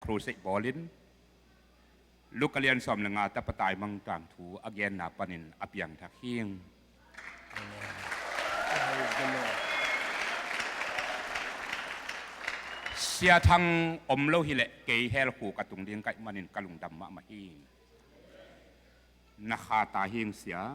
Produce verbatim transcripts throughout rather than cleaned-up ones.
crusade bawlin, Luka lian sawm le nga tapa taimang tangthu a genna panin a piangthak hing. Sia Thang om lo hileh kei hell khuk a tung ding ka hih manin ka lungdam mahmah hi. Na kha ta hing sia.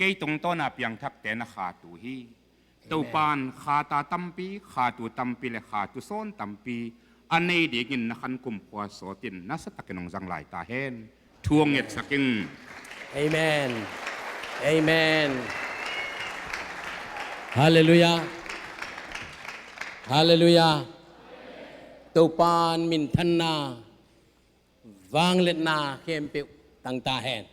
Kei tungtawna piangthakte na khatu hi. Amen. Topan khata tampi, khatu tampi le khatu sawn tampi a nei dingin na khan kumkhua sawtin nasatakin hong zang lai ta hen. Thu hong ngetsak ing. Amen. Amen. Halleluiah. Halleluiah. Topan minthanna, vangliatna khempeuh tang ta hen.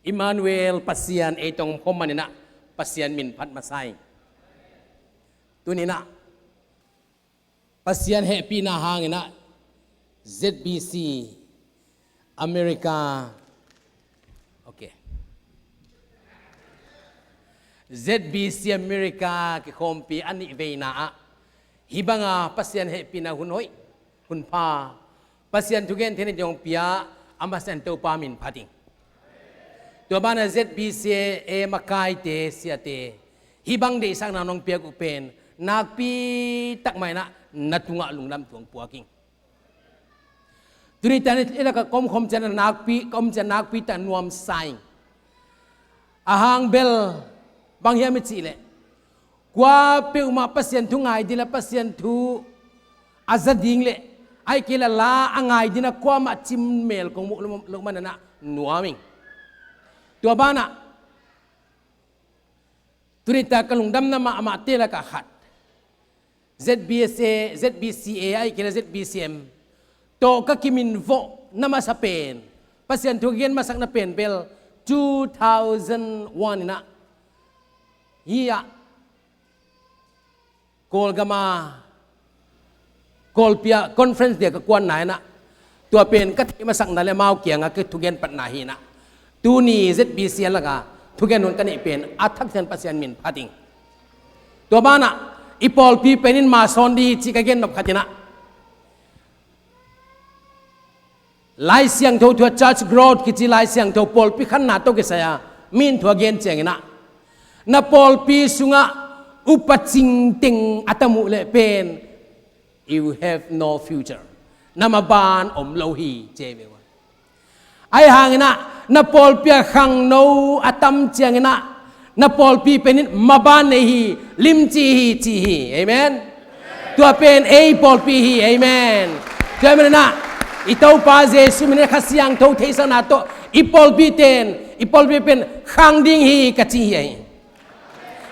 Emmanuel Pasian ei tawng om khawm maninah Pasian min phat masa ing. Tuninah Pasian hehpihna hanginah Z B C America, okay, Z B C America kikhawmpi a nih veina ah hih banga Pasian hehpihna hun hoih, hun pha, Pasian thugen theihna ding hong pia a masa in Topa min phat ing. Tua banah Z B C A makaite, siate, hih bang deihsakna nong piak uh pen nakpi tak mah inah na tungah lungdam thu hong puak ing. Tuni tan i lakah ka om khawm ciang nakpi, ka om ciang nakpi tak nuamsa ing. A hang bel bang hiam i cih leh, kua peuhmah Pasian thu ngai ding le Pasian thu a za ding le, ahih kei leh la a ngai ding a kuamah cim mel kong muh loh manah nuam ing. Tua banah tuni ta ka lungdamna mahmahte lakah khat, Z B C A, Z B C A, ahih kei leh Z B C M tawh ka kiminvoh na masa pen, Pasian thu ka gen masakna pen bel two thousand one inah hih ah Kawlgama Kawlpi ah conference dia ka kuanna inah, tua pen ka theih masakna le amau kiangah ka thugen patna hi inah, tuni Z B C A lakah thugen hun ka neih pen a thak ciang Pasian min phat ing. Tua banah i pawlpi pen in ma sawn ding hi cih ka gen nop khat inah, Lai Siangtho thu ah, Church Growth kici Lai Siangtho pawlpi khanna tawh kisai a mi in thu a gen cianginah, na pawlpi sungah upa cingteng a tam uh leh pen you have no future. Na maban om lo hi, ci hi ve ua. Ahi hanginah na pawlpi ah khangno a tam cianginah na pawlpi pen in maban nei hi, limci hi, ci hi. Amen. Tua pen ei pawlpi hi. Amen. Tua hi maninah i Topa Jesuh min in Kha Siangtho theihsakna tawh i pawlpi ten, i pawlpi pen khang ding hi ka ci hi ahi.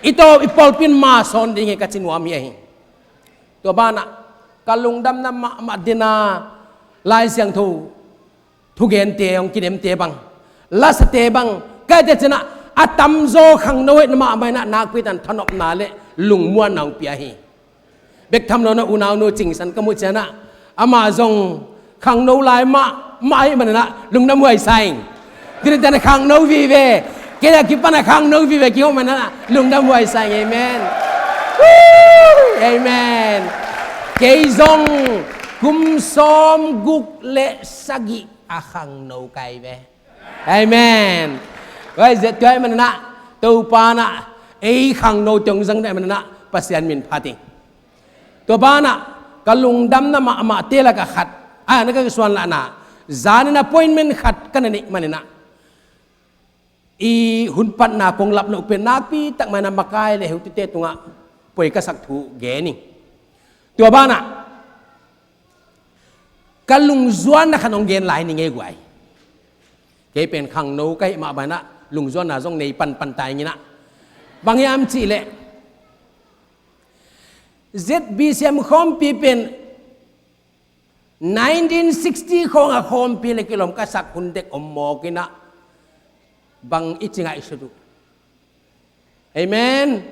I tawh i pawlpi in ma sawn ding hi ka ci nuam hi ahi. Tua banah ka lungdamna mahmah dena Lai Siangtho thugente hong kidemte bang, lasate bang, kaite cinah a tamzaw khangno hoih na mahmah inah nakpi tan thanopna le lungmuanna hong pia hi. Bek tham lo na unaunu Cingsan ka muh cianah amah zong khangno lai mahmah ahih maninah lungdam huai sa ing. Tuni tan khangno vive, kei a kipan a khangno vive kihong maninah lungdam huai sa ing. Amen. Amen. Kei zong kum sawm guk le sagih a khangno kai ve. Amen. Huai zia tuai maninah Topa nah ei khangno tong zang deh maninah Pasian min phat ing. Tua banah ka lungdamna mahmahte lakah khat, a na ka kisuanlahna, zanin appointment khat ka na neih maninah i hun patna kong lap loh pen nakpi tak mah inah makai le heutute tungah poi ka sak thu gen ing. Tua banah ka lungzuanna khat hong gen lai ni ngei guai. Kei pen khangno ka hih mah banah lungzuanna zong nei panpan ta ing inah. Bang hiam cih leh Z B C M khawmpi pen nineteen sixty khawng a khawmpi le kilawm ka sak hun dek om mawk inah bang i ci ngaihsut uh. Amen.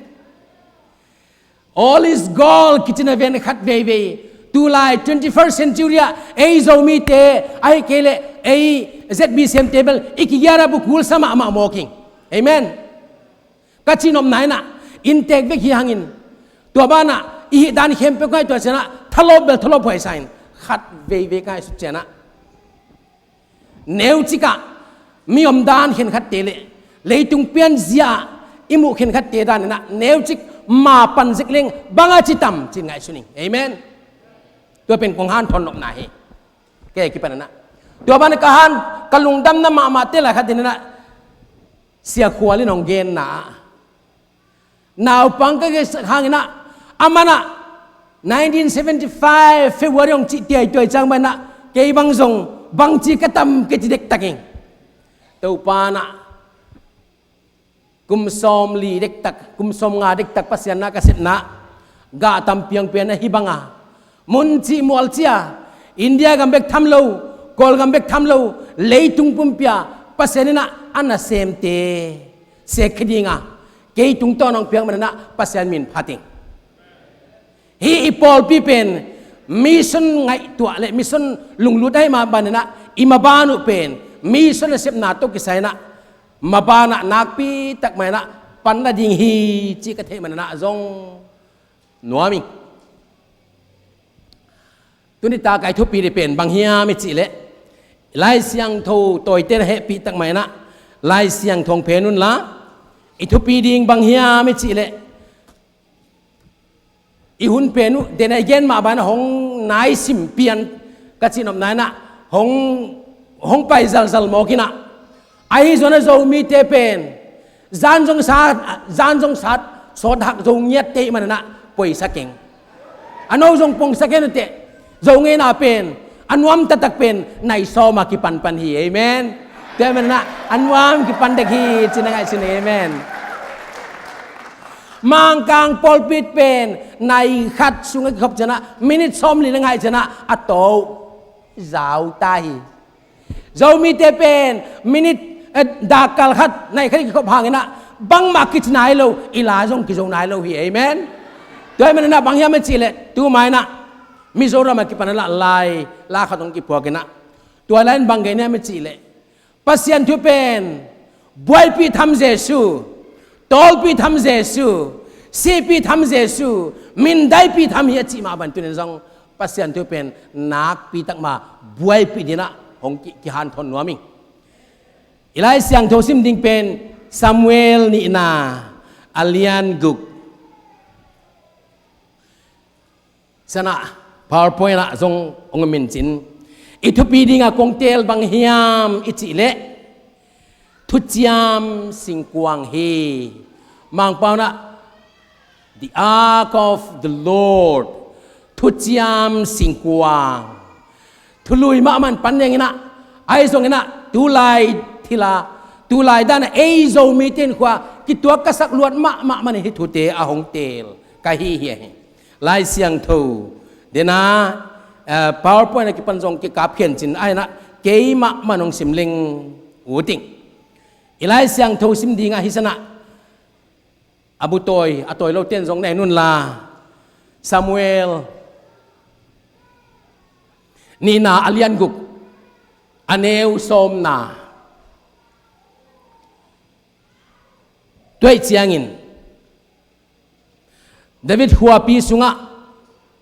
All is gold kici na ven khat veivei. Tulai twenty-first century ah ei Zomite ahih kei leh ei Z B C M te bel i kigiara bu kulsa mahmah mawk ing. Amen. Ka cihnopna inah inntek vek hi hangin tua banah i hih dan khempeuh ngaihtuah cianah thalawp bel thalawp huai sa in, khat veivei ka ngaihsut ciangin ah, neucik ah mi omdan khenkhatte le leitung pianzia i muh khenkhatte dan in ah neucik mapan zek leng bang a ci tam ci-in ngaihsun ing. Amen. Tua pen kong hanthawn nopna hi. Kei a kipan in ah, tua ban ka han, ka lungdamna mahmahte lai khat in ah, Sia Khual in hong genna ah, naupang ka kisak hangin ah, aman ah nineteen seventy-five February hong cih tiaituai ciang ban ah, kei bang zong bangci ka tam ka ci dektak ing. Topa in ah kum sawmli dektak, kum sawmnga dektak Pasian na ka sepna, gah tampi hong pia in ah, hih bang a mun cih mual cih a, India gam bek tham lo, Kawlgam bek tham lo, leitung pumpi ah Pasian in ah a nasemte sek khe ding a kei tungtawn hong piak man in ah Pasian min phat ing. Hih i pawlpi pen mission ngaihtuah le mission lunglut ahih mah ban in ah, i maban uh pen mission a sepna tawh kisai in ah, maban ah nakpi tak mah in ah pan la ding hi cih ka theih man in ah zong nuam ing. Tuni tak a i thupi ding pen bang hiam i cih leh, Lai Siangtho tawite na hehpih tak mah in ah Lai Siangtho hong phen un la. I thupi ding bang hiam i cih leh, i hun pen uh, den a i gen mah ban ah hong naisim pian ka cih nopna in ah, hong, hong pai zalzal mawk in ah, ahi zongin ah Zomite pen zan zong sat, zan zong sat, sawt hak Zo ngiatte ahih man in ah poisak ing. A no zong pongsak in ah teh, Zo ngeina pen a nuam taktak pen nai sawm a kipanpan hi. Amen. Tua ahih man in ah a nuam kipan dek hi ci-in na ngaihsun ing. Amen. Mangkang pawlpi pen nai khat sung a kikhop ciang ah, minit sawmli na ngaih ciang ah a to zau ta hi. Zomite pen minit, eh, dakkal khat nai khat i kikhop hangin ah bangmah kici nai lo, i la zong kizo nai lo hi. Amen. Tua ahih man in ah bang hiam i cih leh, tu ma in ah Mizoram a kipan in ah lai la khat hong kiphuak in ah, tua lai in bang gen hiam i cih leh, Pasian thu pen buaipih tham Jesu, tawlpih tham Jesu, sihpih tham Jesu, mindaipih tham hi a cih mah ban tuni in zong Pasian thu pen nakpi tak mah buaipih ding in ah hong ki, kihanthawn nuam ing. I Lai Siangtho sim ding pen Samuel nihna a lian guk. San ah, PowerPoint ah zong hong om in cin, i thupi ding a kong teel bang hiam i cih leh, thuciam singkuang hi. Mangpau in ah, the ark of the Lord, thuciam singkuang. Thului mahmah in pan ding in ah, ahi zongin ah tulai thil a, tulai dan a ei Zomite in khua kituak ka sak luat mahmah man in hih thute a hong teel ka hi hi a hi. Lai Siangtho den a, eh, PowerPoint a kipan zong kikap khia in cin, ahi in ah keimah man hong sim leng ut ing. I Lai Siangtho sim ding ah hih san ah, a bu tawi, a tawi lote in zong na en un la. Samuel nihna a lian guk, a neu sawmna. Tua ahih ciangin David khuapi sungah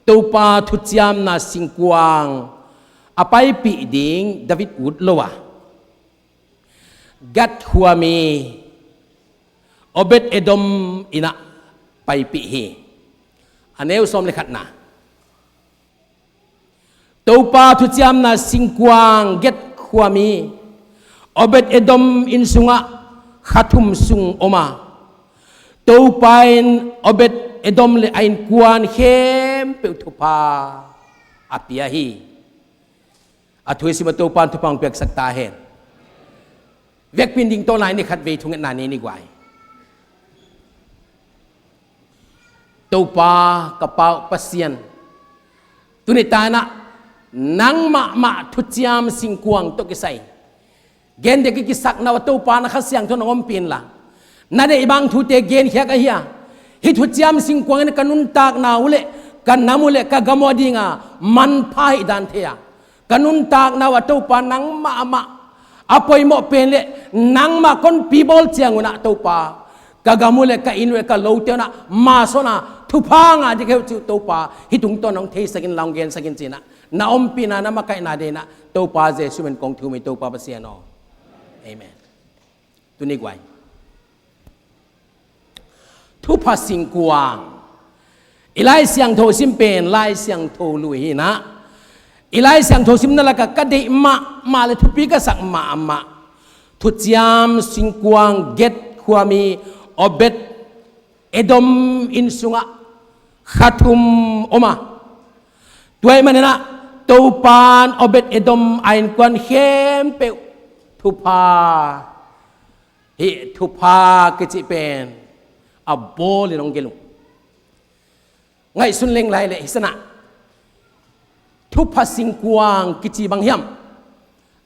Topa thuciamna singkuang a paipih ding David ut lo a, Gath khuami Obed Edom in ah paipih hi. A neu sawm le khatna. Topa thuciamna singkuang Gath khuami Obed Edom inn sungah kha thum sung om a, Topa in Obed Edom le a innkuan khempeuh thupha a pia hi. A thu i sim a Topa in thupha hong piaksak ta hen. Vekpi in ding tawh lai ni khat vei thungetna nei ni guai. Topa ka Pa uh Pasian, tuni ta in ah nang mahmah thuciam singkuang tawh kisai gen dek i kisakna uh a Topa na Kha Siangtho in hong ompih inla, na deih bang thute genkhiak ahi a, hih thuciam singkuang in ka nuntakna uh le ka nam uh le ka gam uh a dinga manpha ahih dan thei a, ka nuntakna uh a Topa nang mahmah a poimawh pen le nangmah konpi bawl ciangun ah Topa, ka gam uh le ka inn uh le ka lote un ah masawn a, Thupha ngah ding ka hi uh ci uh Topa, hih tungtawn hong theisak in, la hong gensak in ci-in ah, na ompihna, na makaihna deih in ah Topa Jesuh min kong thum hi Topa Pasian aw. Amen. Tuni guai, thupha singkuang. I Lai Siangtho sim pen Lai Siangtho lui hi in ah, i Lai Siangtho simna lakah ka deih mahmah le thupi ka sak mahmah Thuciam singkuang Gath khuami Obed Edom inn sungah kha thum om a, tua ahih manin ah Topa'n Obed Edom a innkuan khempeuh thupha, hih thupha kici pen a bawl in hong gelh uh. Ngaihsun leng lai leh hi san ah, thupha singkuang kici bang hiam?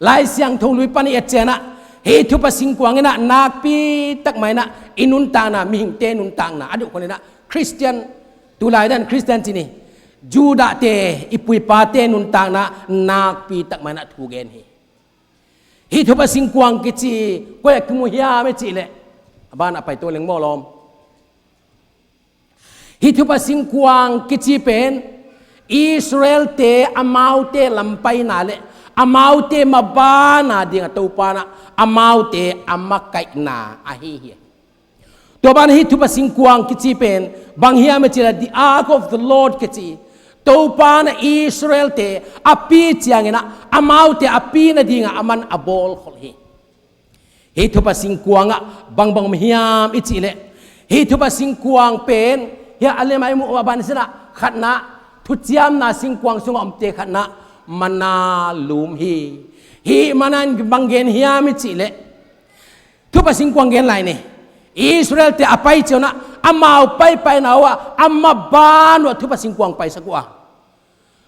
Lai Siangtho lui pan i et ciangin ah, hih thupha singkuang in ah nakpi tak mah in ah i nuntakna, mihingte nuntakna a deuh khol in ah, Khristian, tulai dan Khristian ci ni, Judahte, i pu i pate nuntakna nakpi tak mah in ah thu gen hi. Hih thupha singkuang kici koi ah kimu hiam i cih leh, a ban ah pai to leng maw lawm. Hih thupha singkuang kici pen Israelte amaute lampaina le amaute mabanna dingah Topa'n ah amaute a makaihna ahi hi. Tua banah hih thupha singkuang kici pen bang hiam i cih leh the ark of the Lord kici, Topa'n ah Israelte a pi ciangin ah amaute a pi nadingah aman a bawlkholh hi. Hih thupha singkuang ah bangbang om hiam i cih leh, hih thupha singkuang pen, hiah a lian ah i muh mah bang hi san ah, khatna, thuciamna singkuang sungah omte khatna, manna lum hi. Hih manna in bang gen hiam i cih leh, thupha singkuang gen lai ni. Israelte a pai ciang un ah, amau paipaina uh ah, a maban uh ah thupha singkuang paisak uh a,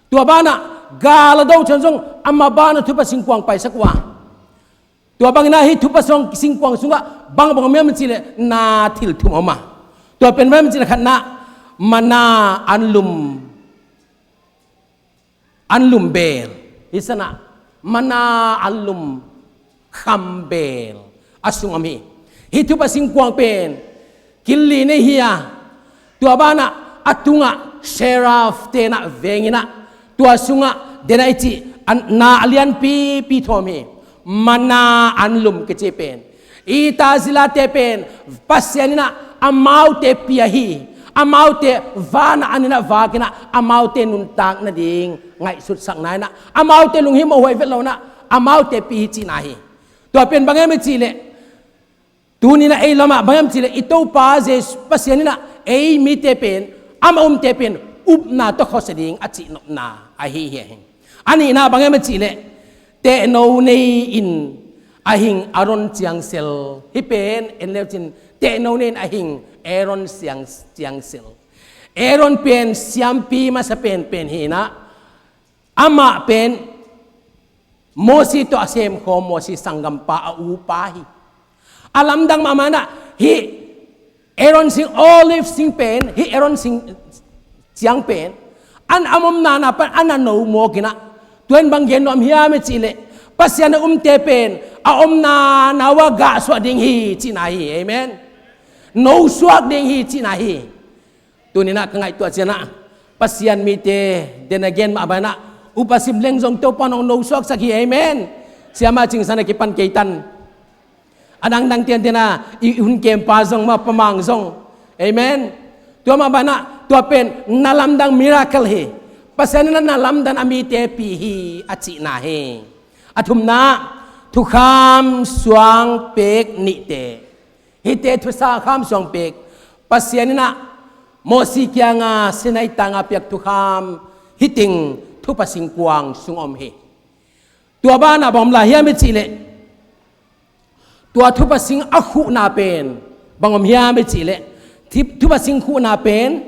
tua banah gal a do ciang zong a maban uh ah thupha singkuang paisak uh a, tua bangin ah hih thupha singkuang sungah bangbang om hiam i cih leh, na thil thum om a. Tua pen bang hiam i cih leh khatna, manna, anlum, anlum beel. Hih san ah, manna, anlum, kham beel a sung om hi. Hih thupha singkuang pen kil li nei hi a, tua banah a tungah serafte in ah veng in ah, tua sungah den ah i cih, na a lianpipi thum hi. Manna, anlum kici pen i Tazilate pen Pasian in ah amaute pia hi. Amaute van ah an in ah vak in ah, amaute nuntak nading ngaihsutsakna in ah, amaute lunghimawh huai vet lo in ah, amaute pia hi cihna hi. Tua pen bang hiam i cih leh, tuni in ah ei lamah bang hiam cih leh, i Topa Jesuh Pasian in ah ei mite pen, amah umte pen upna tawh khuasia ding a cihnopna ahi hi. A nihna bang hiam i cih leh, tehno nei in a hing Aaron ciangsel. Hih pen en leu cin, tehno nei in a hing Aaron ciang, ciangsel. Aaron pen siampi masa penpen hi in ah, amah pen Mosi tawh a semkhawm, Mosi sanggampa, a upa hi. A lamdang mahmah in ah, hih Aaron sing, olive sing pen, hih Aaron sing ciang pen, an a omna na pan an a no mawk in ah, tua in bang gen nuam hiam i cih leh, Pasian a umte pen a omna na uh ah gahsuah ding hi cihna hi. Amen. Nosuak ding hi cihna hi. Tuni in ah ka ngaihtuah ciang ah, Pasian mite den a gen mah bang in ah, upa sim leng zong Topa'n hong nosuaksak hi. Amen. Siamah Cing San a kipan kei tan. A dangdang tiantian a, i hun kempa zong, ma pa Mang zong. Amen. Tua mah bang in ah, tua pen na lamdang miracle hi. Pasian in ah na lamdang a mite pia hi a cihna hi. A thumna, thukham suang pek nihte. Hihte thukham suang pek, Pasian in ah Mosi kiangah Sinai tangah piak thukham, hih teng thupha singkuang sung om hi. Tua banah bang om lai hiam i cih leh, tua thupha sing a khuhna pen bang om hiam i cih leh, thip-, thupha sing khuhna pen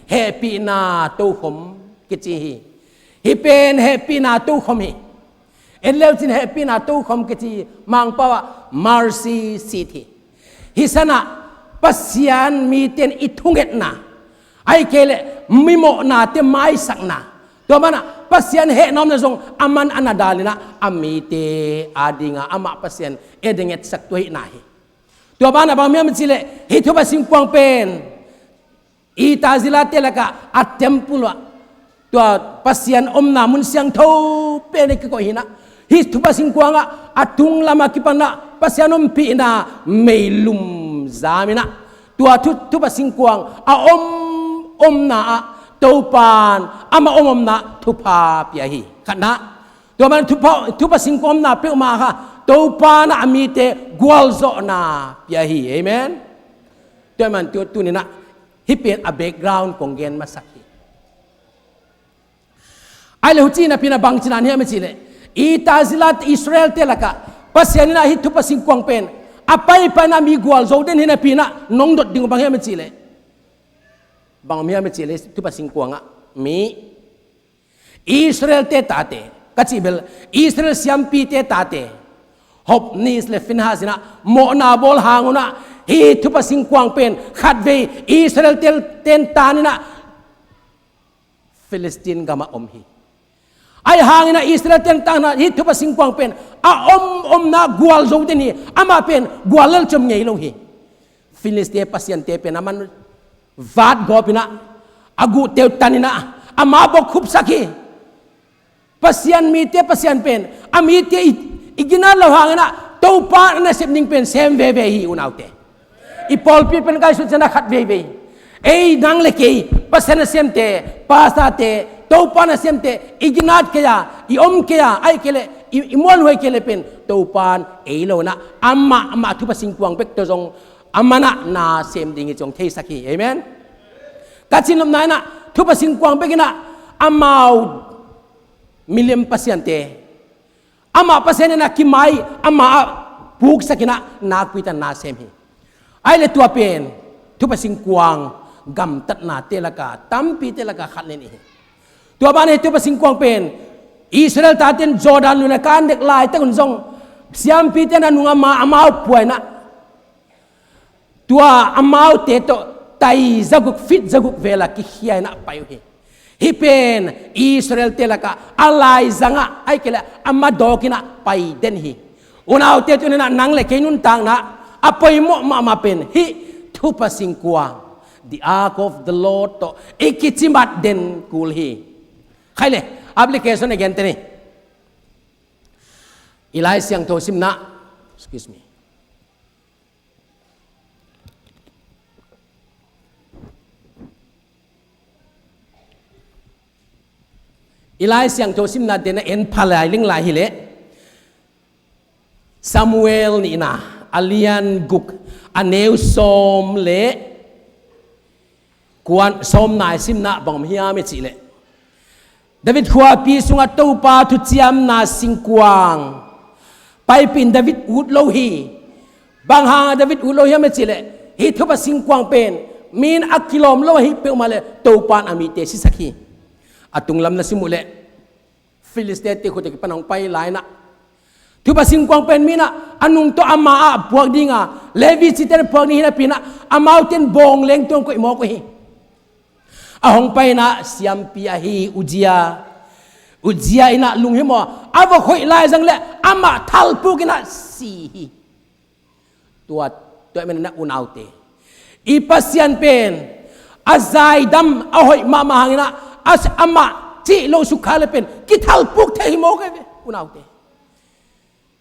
hehpihna tokhom kici hi. Hih pen hehpihna tokhom hi. En leu cin hehpihna tokhom kici Mangpau ah mercy seat hi. Hih san ah Pasian mite in i thungetna, ahih kei leh mimawhnate maisakna, tua banah Pasian hehna omna zong aman a na dal in ah a mite adingah amah Pasian e ding etsak tua hihna hi. Tua banah bang hiam i cih leh, hih thupha singkuang pen Itazila te lakah a temple ah, tua Pasian omna mun siangtho pen i kikoih hi-in ah, hih thupha singkuang ah a tung lamah kipan ah Pasian ompihna meilum zam in ah, tua thu, thupha singkuang a om omna ah Topan amah om omna thupha pia hi. Khatna, tua man thupha, thupha singkuang omna peuhmah kha Topan ah a mite gualzawhna pia hi. Amen. Tua man tu, tuni-in ah hih pen a background kong gen masak hi. Ahih leh huci napi-in ah bang ci-in ah hiam i cih leh, Itazila Israel te lakah Pasian in ah hih thupha singkuang pen a paipai-in ah mi gualzo den hi napi-in ah nong dot ding uh bang hiam i cih leh, bang om hiam i cih leh thupha singkuang ah mi Israel te tate, ka cih bel Israel siampi te tate, Hopni le Finehas in ah mawhna bawl hang un ah, hih thupha singkuang pen khatvei Israel te, ten tan in ah Filistin gamah om hi. Ahih hangin ah Israel ten tan in ah hih thupha singkuang pen a om omna gualzo den hi. Amah pen gual lel ciam ngei lo hi. Filistin pasiante pen a man vat gawp in ah, a guhte uh tan in ah, amau bawk khupsak hi. Pasian mite, Pasian pen a mite i, i ginat loh hangin ah Topa nasep ding pen sem veve hi, unaute. I pawlpi pen ka i sut ciang ah khat veivei, ei, nang le kei, Pasian nasemte, pastorte, Topa nasemte i ginat kei a, i om kei a, ahih kei leh i, i muanhuai kei leh pen Topan ei lo in ah amah, amah thupha singkuang bek tawh zong a man ah na sem ding hi ci hong theisak hi. Amen. Ka cihnopna in ah thupha singkuang bek in ah amau milem pasiante, amah Pasian in ah kimai, amah ah puksak in ah nakpi tak na sem hi. Ahih leh tua pen thupha singkuang gamtatnate lakah, tampite lakah khat nih hi. Tua banah hih thupha singkuang pen Israel taten Jordan lui-in a kan dek laitak un zong siampite in a nung a ma, amau pua in ah, tua amaute tawh tai zaguk, feet zaguk vel ah kikhia in ah pai uh hi. Hih pen Israel-te lakah a laizang ah, ahih kei leh a madawk in ah pai den hi. Unaute, tuni-in ah nang le kei nuntakna a poimawh mahmah pen hih thupha singkuang, the ark of the Lord tawh i kicimat den kul hi. Khai le, application again te ni. I Lai Siangtho simna, excuse me. I Lai Siangtho simna den a en pha lai ling lai hi leh, Samuel nihna, a lian guk, a neu sawm le kuan, sawmna i simna bang om hiam i cih leh, David khuapi sungah Topa thuciamna singkuang paipih in David ut lo hi. Bang hangah David ut lo hiam i cih leh, hih thupha singkuang pen mi in a kilawm lo ahih peuhmah leh Topa in a mite sisak hi. A tunglam na sim uh leh, Filistin-te khut ah kipan hong pai lai-in ah, thupha singkuang pen mi in ah a nung tawh amah ah puak ding a, Levi cite in ah puak ding hi napi-in ah, amaute in bawng leng tawh hong koih mawk uh hi. A hong pai-in ah siampi ahi Uzzia, Uzzia in ah lunghimawh a, a va khoih laizang leh amah thalpuk in ah si hi. Tua, tua ahih manin ah unaute, i Pasian pen a zaidam, a hoih mahmah hangin ah, a, amah cih loh sukha leh pen kithalpuk thei hi mawk hi ve, unaute.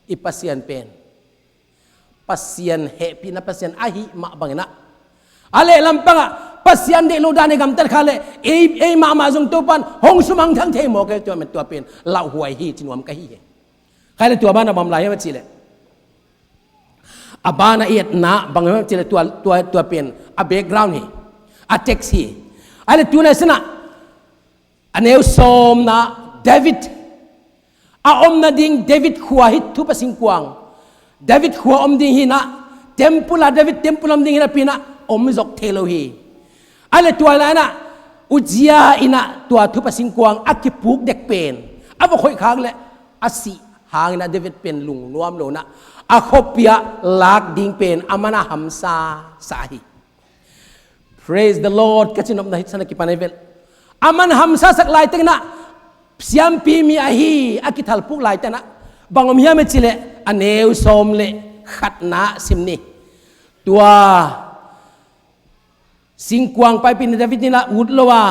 I Pasian pen Pasian hehpihna Pasian ahih mah bangin ah, a leh lampang ah Pasian deih loh dan i gamtat kha leh ei, ei mahmah zong Topa in hong sumangthang thei mawk hi, tua, tua pen lauhuai hi ci nuam ka hi hi. Khai le, tua banah bang om lai hiam a cih leh, a banah i etna bang hiam a cih leh, tua, tua, tua pen a background hi, a text hi. Ahih leh tuni-in ah, a neu sawmna, David a om nading, David khua, hih thupha singkuang David khua om ding hi-in ah, temple ah, David temple om ding hi napi-in ah om zok thei lo hi. Ahih leh tua lai-in ah Uzzia in ah tua thupha singkuang a kipuk dek pen a va khoih khak leh a sih hangin ah David pen lungnuam lo-in ah a khuapi ah lak ding pen a man a hamsa sa hi. Praise the Lord, ka cihnopna hih san a kipan hi vel. A man hamsa sak laitakin ah, siampi mi ahi a kithalpuk laitakin ah, bang om hiam i cih leh, a neu sawm le khatna sim ni. Tua Singkuang paipih ni David in ah ut lo a,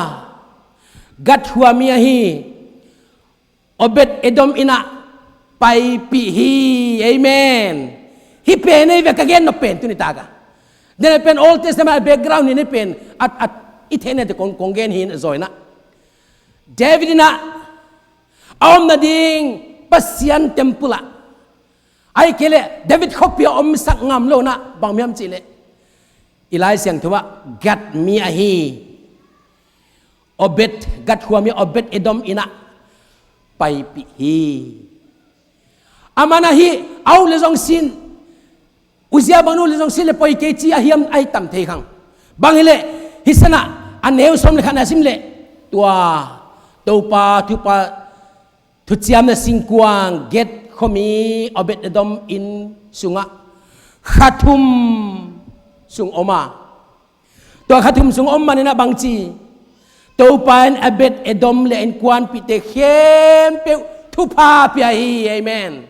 Gath khua mi ahi Obed Edom in ah paipih hi. Amen. Hih pen ei ve ka gen nop pen tuni taka. Dena pen Old Testament a background hi ni pen at at i theihna te kong kong gen hi a zaw in ah. David in ah a om nading Pasian temple ah, ahih kei leh David khuapi a omsak ngam lo in ah, bang hiam cih leh i Lai Siangtho ah Gath mi ahi Obed, Gath khua mi Obed Edom in ah paipih hi. Aman ah hih a ut le zong sin, Uzzia bang ut le zong sin le poi kei ci a hiam ahi tam thei khang. Bang hi leh hih san ah a neu sawm le khat na sim leh tua Topa thupha thuciamna singkuang Gath khuami Obed Edom inn sungah kha thum sung om a, tua kha thum sung om manin ah bangci, Topa in Obed Edom le a innkuanpihte khempeuh thupha pia hi. Amen.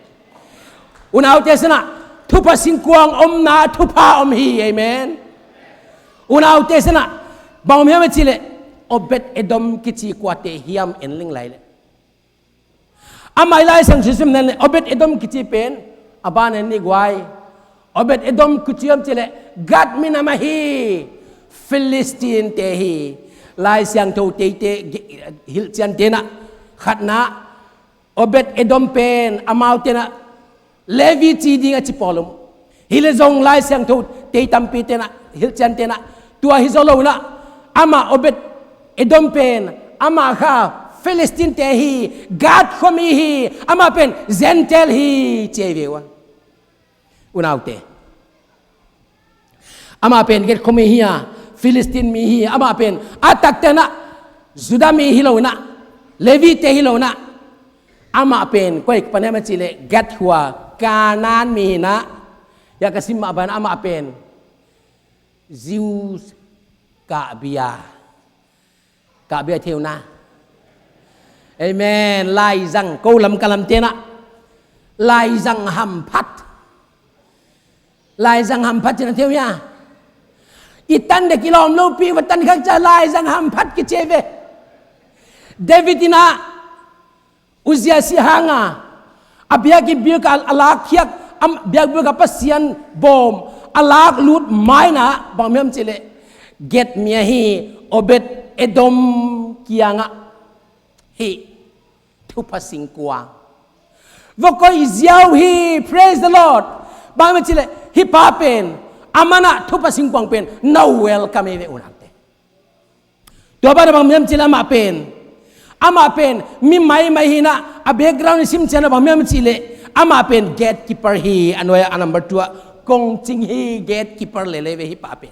Unaute, san ah thupha singkuang omna thupha om hi. Amen. Unaute, san ah bang om hiam a cih leh Obed Edom kici kuate hiam en ling lai leh. Amah i Lai Siangtho sim nan le Obed Edom kici pen a ban en ni guai. Obed Edom kici om cih leh Gath minam ahi Philistine te hi. Lai Siangtho teite ge-, hilhcian te in ah khatna, Obed Edom pen amaute in ah Levi ci ding a ci pawl om. Hi le zong Lai Siangtho tei tampi te in ah, hilhcian te in ah, tua hi zaw lo in ah, amah Obed Edom pen amah kha Philistine te hi, Gath khuami hi, amah pen Gentile hi ci ahi ve ua. Unaute, amah pen Gath khuami hi a, Philistine mi hi, amah pen a takte in ah Judah mi hi lo in ah, Levi te hi lo in ah, amah pen koi pan hiam a cih leh Gath khua Canaan mi hi in ah, ya ka sim mah bang amah pen Jews kahbia, kahbia thei uh na. Amen. Laizang, ko lam ka lam te in ah laizang hamphat. Laizang hamphat ci na thei uh hia? I tan dek i lawm lopi va tan khak ciang laizang hamphat kici ve. David in ah Uzzia si hang a, a biakinn biakah a lakkhiat, a biakbuk ah Pasian bawm a laklut ma in ah bang hiam cih leh Gath mi ahi Obed Edom kiangah hih thupha singkuang va koih ziau hi. Praise the Lord. Bang hiam cih leh hih pa pen, aman ah thupha singkuang pen na welcome hi ve unaute. Tua banah bang hiam cih leh amah pen, amah pen mi maimai hi in ah, a background i sim ciang ah bang hiam cih leh amah pen gatekeeper hi, a nuai ah a number two ah kongcing hi, gatekeeper lele ve hih pa pen.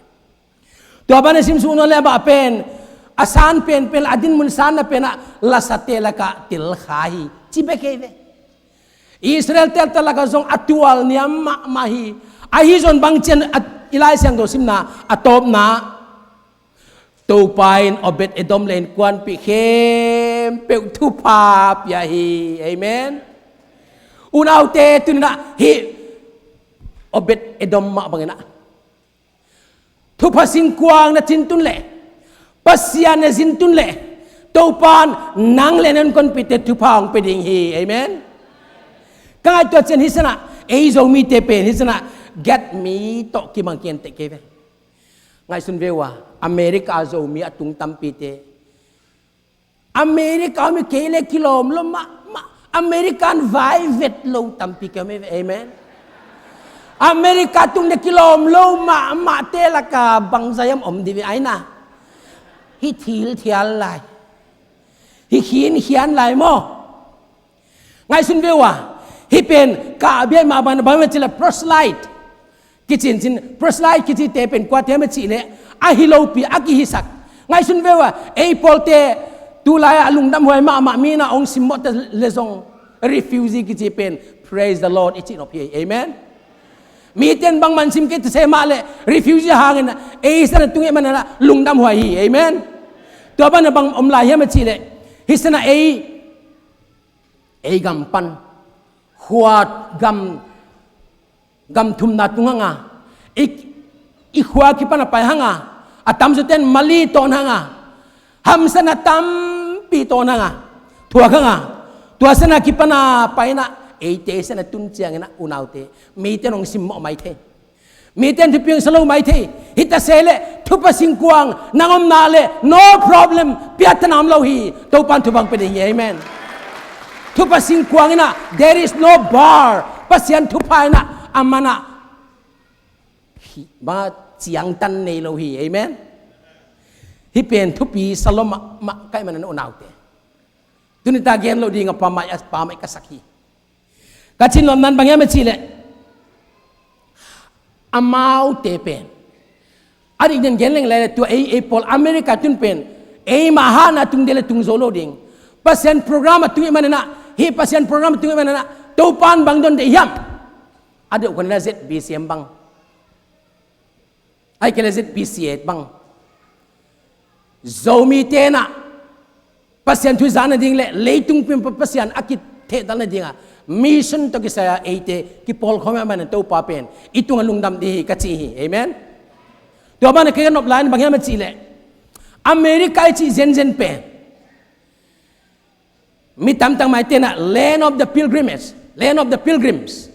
Tua banah sim suk nawn leh amah pen a san penpen, a dinmun sanna pen ah lasate lakah telkha hi ci bek hi ve. Israel telta lakah zong a tualniam mahmah hi. Ahi zong bang ci hiam, i Lai Siangtho simna a tawpna, Topa in Obed Edom le innkuanpih khempeuh thupha pia hi. Amen. Unaute, tuni in ah hih Obed Edom mah bangin ah thupha singkuang na cintun leh, Pasian na zintun leh, Topa in nang le na innkuanpihte thupha hong pia ding hi. Amen. Ka ngaihtuah ciang hih san ah ei Zomite pen hih san ah Gath mi tawh kibang kei teh kei ve. Ngaihsun ve uh a, America Zomi a tung tampite, America mi kei le kilawm lo mahmah, American vai vet lo tampi kei mi ve. Amen. America tung le kilawm lo mahmahte lakah bangzah hiam om dih ve ai na. Hih thil thial lai, hih khin khian lai maw? Ngaihsun ve uh a, hih pen kahbia mah bang, bang hiam cih leh proselyte kici in cin, proselyte kicite pen kuate hiam cih leh ahi lopi a kihisak. Ngaihsun ve uh a, ei pawlte tulai ah lungdamhuai mahmah mi in ah hong simmawh ta leh zong refugee kici pen, praise the Lord, i cih nop hi. Amen. Mite in bangmah sim kei ta se mah leh refugee hangin ah ei san ah tung ahih manin ah lungdamhuai hi. Amen. Tua banah bang om lai hiam cih leh hih san ah ei, ei gam pan khua gam, gam thumna tung hang a, i, i khua kipan a pai hang a, A tamzaw ten mali tawn hang a, hamsatna tampi tawn hang a, thuak hang a, tua sangin a kipan a pai in ah, eite sangin a tun ciangin ah unaute, mite in hong simmawh mai thei. Mite in thupiang sa lo mai thei. Hi ta se leh thupha singkuang nang omna leh no problem, piattana om lo hi. Topa'n thupha hong pia ding hi. Amen. Thupha singkuang in ah, there is no bar. Pasian thupha in ah, a man ah, hi, bang a, ciangtan nei lo hi. Amen. Hih pen thupi sa lua mahmah ka hih manin unaute, tuni-a gen loh ding a pammaih, a pammaih ka sak hi. Ka cih nopna in bang hiam a cih leh, amaute pen, a dik den gen leng leh, tua ei, ei pawl America tun pen, eimah hatna tung ding leh tung zo lo ding. Pasian program a tung ahih manin ah, hih Pasian program a tung ahih manin ah, Topa'n bang don deih hiam? A deuh khuan in ah Z B C M bang, ahih kei leh Z B C A bang, Zomite in ah Pasian thu za nading leh leitung pumpi Pasian a kithehtal nading a mission tawh kisai a eite kipawlkhawm ahih manin Topa pen i tungah lungdam ding hi ka ci hi. Amen. Tua manin ka gen nop lai in bang hiam a cih leh, America i cih zenzen pen, mi tamtak maite in ah land of the pilgrimage, land of the pilgrims.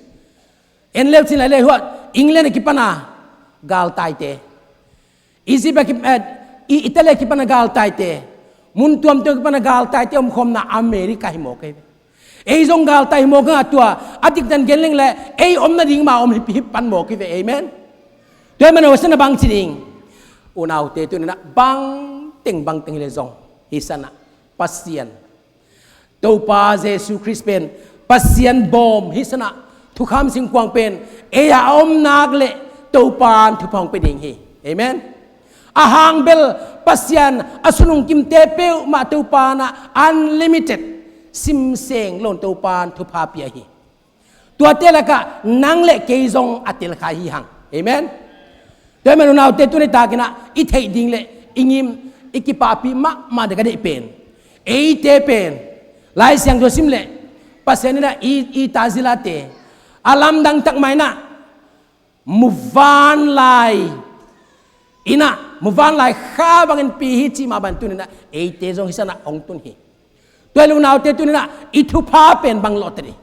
En leu cin lai leh huai, England a kipan a galtaite, Egypt a ki, eh, i, Italy a kipan a galtaite, mun tuamtuam a kipan a galtaite omkhawmna America hi mawk hi ve. Ei zong galtai hi mawk hang a, tua a dik den gen leng leh, ei om nading mah om hip, hip pan mawk hi ve. Amen. Tua ahih manin hih sangin ah bang ci ding? Unaute, tuni-in ah bangteng bangteng hi leh zong, hih sangin ah Pasian, Topa Jesu Khrist pen Pasian bawm, hih sangin ah thukham singkuang pen ei a om nak leh Topa'n thupha hong pia ding hi. Amen. A hang bel Pasian a sun hong kimte peuhmah Topa'n ah unlimited, simseng lo in Topa'n thupha pia hi. Tuate lakah nang leh kei zong a tel kha hi hang. Amen. Tua ahih manin unaute, tuni takin ah i theih ding leh i ngim, i kipahpih mahmah ding ka deih pen, eite pen Lai Siangtho sim leh Pasian in ah i, i tazilate a lamdang tak mah in ah, muvanlai in ah, muvanlai kha bangin pi hi cih mah bangin tuni-in ah eite zong hih sangin ah hong tun hi. Tua ahih leh unaute, tuni-in ah i thupha pen bang lawh ta ding?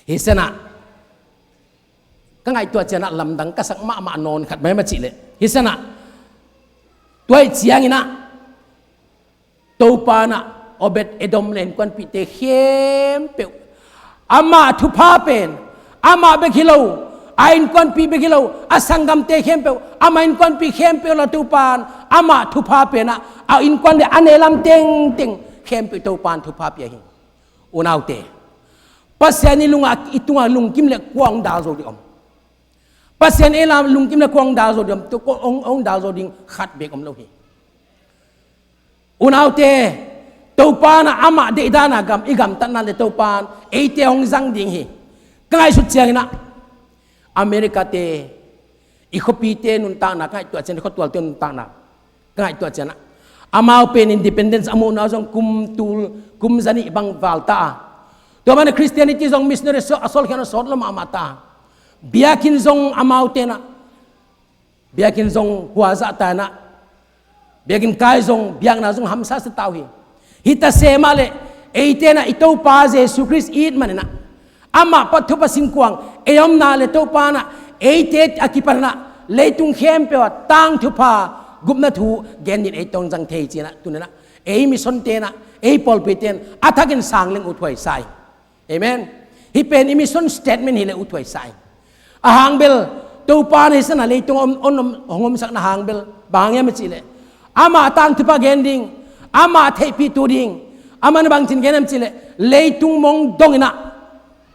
Hih sangin ah ka ngaihtuah ciangin ah lamdang ka sak mahmah nawn khat bang hiam a cih leh, hih sangin ah tua ahih ciangin ah Topa'n ah Obed Edom leh innkuanpihte khempeuh, amah thupha pen amah bek hi lo, a innkuanpih bek hi lo, a sanggamte khempeuh, amah innkuanpih khempeuh la Topa'n amah thupha pen ah, a innkuan leh a neilam tengteng khempeuh Topa'n thupha pia hi. Unaute, Pasian i lungah, i tungah lungkim leh kua hong dal zo ding om? Pasian ei lam lungkim leh kua hong dal zo ding om? Tua kua hong, hong dal zo ding khat bek om lo hi. Unaute, Topa'n ah amah deihdan a gam, i gamtatna leh Topa'n eite hong zang ding hi. Ka ngaihsut ciangin ah America-te, i khuapite nuntakna ka ngaihtuah ciangin, i khuatualte nuntakna ka ngaihtuah ciangin ah, amau pen independence a muhna uh zong kum tul, kum zanih bang val ta a. Tua manin Christianity zong missionary a sawlkhiatna sawt lua mahmah ta a. Biakinn zong amaute in ah, biakinn zong huazah ta in ah, biakinn kai zong, biakna zong hamsa sa ta uh hi. Hi ta se mah leh, eite in ah i Topa Jesu Khrist i it manin ah, amah pan thupha singkuang ei a omna leh Topa'n ah eite a kipan in ah leitung khempeuh ah tangthupha, gupna thu gen dingin eite hong zang thei ci-in ah, tuni-in ah ei missionte in ah, ei pawlpite in a thakin sang leng uthuai sa ing. Amen. Hih pen i mission statement hi leh uthuai sa ing. A hang bel, Topa'n hih sangin ah leitung om, om, om, hong omsakna hang bel bang hiam a cih leh, amah tangthupha gen ding, amah theihpihtu ding, amah in bangci-in gen hiam cih leh, leitung mong dongin ah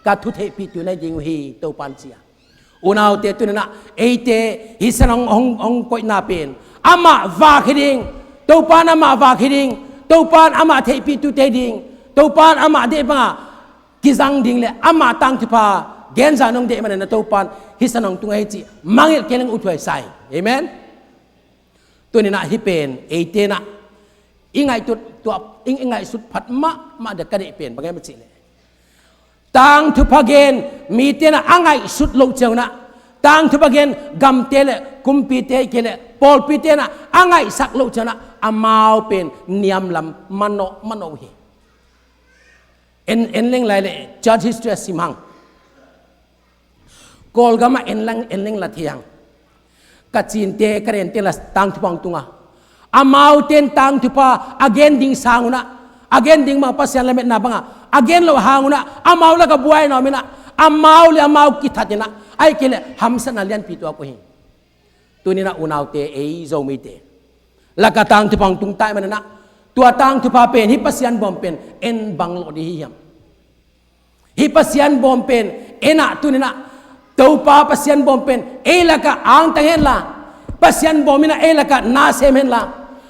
ka thu theihpihtu na hi ding uh hi, Topa'n ci a. Unaute, tuni-in ah eite hih sangin hong, hong, hong koihna pen amah vak hi ding, Topa'n amah vak hi ding, Topa'n amah theihpihtute hi ding, Topa'n amah deih banga kizang ding leh amah tangthupha genza nong deih manin ah Topa'n hih sangin hong tung ahi cih mangngilh kei leng uthuai sa ing. Amen. Tuni-in ah hih pen eite in ah i ngaihsut, tua, i, i ngaihsut phat mahmah ding ka deih pen bang hiam a cih leh, tangthupha gen mite in ah a ngaihsut loh ciangin ah Tangthupha gen gamte le kumpite, ahih kei leh pawlpite in ah a ngaihsak loh ciangin ah amau pen niamlam manawh manawh uh hi. En, en leng lai leh church history ah sim hang. Kawlgam ah en leng, en leng la thei hang. Kachinte, Karente la tangthupha hong tung a, amaute in tangthupha a gen ding sang un ah, a gen ding bang Pasian lametna bang a, a gen loh hang un ah amau lakah buai na om in ah, amau le amau kithat in ah, ahih kei leh hamsatna lianpi tuak uh hi. Tuni in ah unaute, ei Zomite lakah tangthupha hong tung ta ahih manin ah, tua tangthupha pen, hih Pasian bawm pen en bang lawh ding hi hiam? Hih Pasian bawm pen en ah, tuni in ah Topa Pasian bawm pen ei lakah angtang hen la, Pasian bawm in ah ei lakah na sem hen la,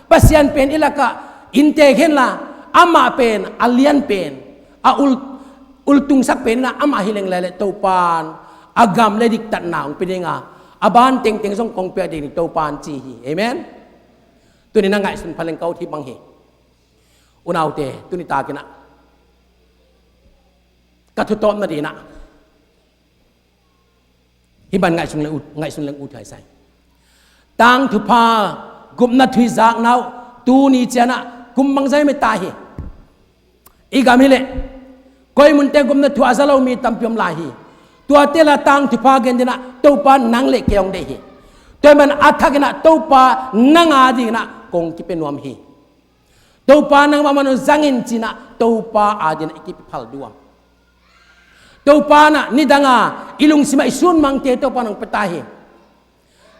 Pasian pen ei lakah inntek hen la, amah pen a lian pen, a ul, ultungsak pen in ah amah hi leng lai leh Topa in a gam le diktatna hong pia ding a, a ban tengteng zong kong piak ding hi, Topa in ci hi. Amen. Tuni in ah ngaihsun pha leng, ka ut hi bang hi. Unaute, tuni takin ah ka thu tawpna dingin ah hih bang ngaihsun leng ut, ngaihsun leng ut huai sa ing. Tangthupha gupna thu i zakna uh tuni ciang ah kum bangzah i om ta hi. I gam hi leh koi munte gupna thu a za lo mi tampi om lai hi. Tuate la tangthupha gen dingin ah Topa in nang le kei hong deih hi. Tua ahih manin a thakin ah Topa nang a dingin ah kong kipia nuam hi. Topa nangmah mah hong zang in ci-in ah Topa a dingin ah i kiphal duam. Topa in ah nidang a i lungsim ah i sunmangte Topa in hong pia ta hi.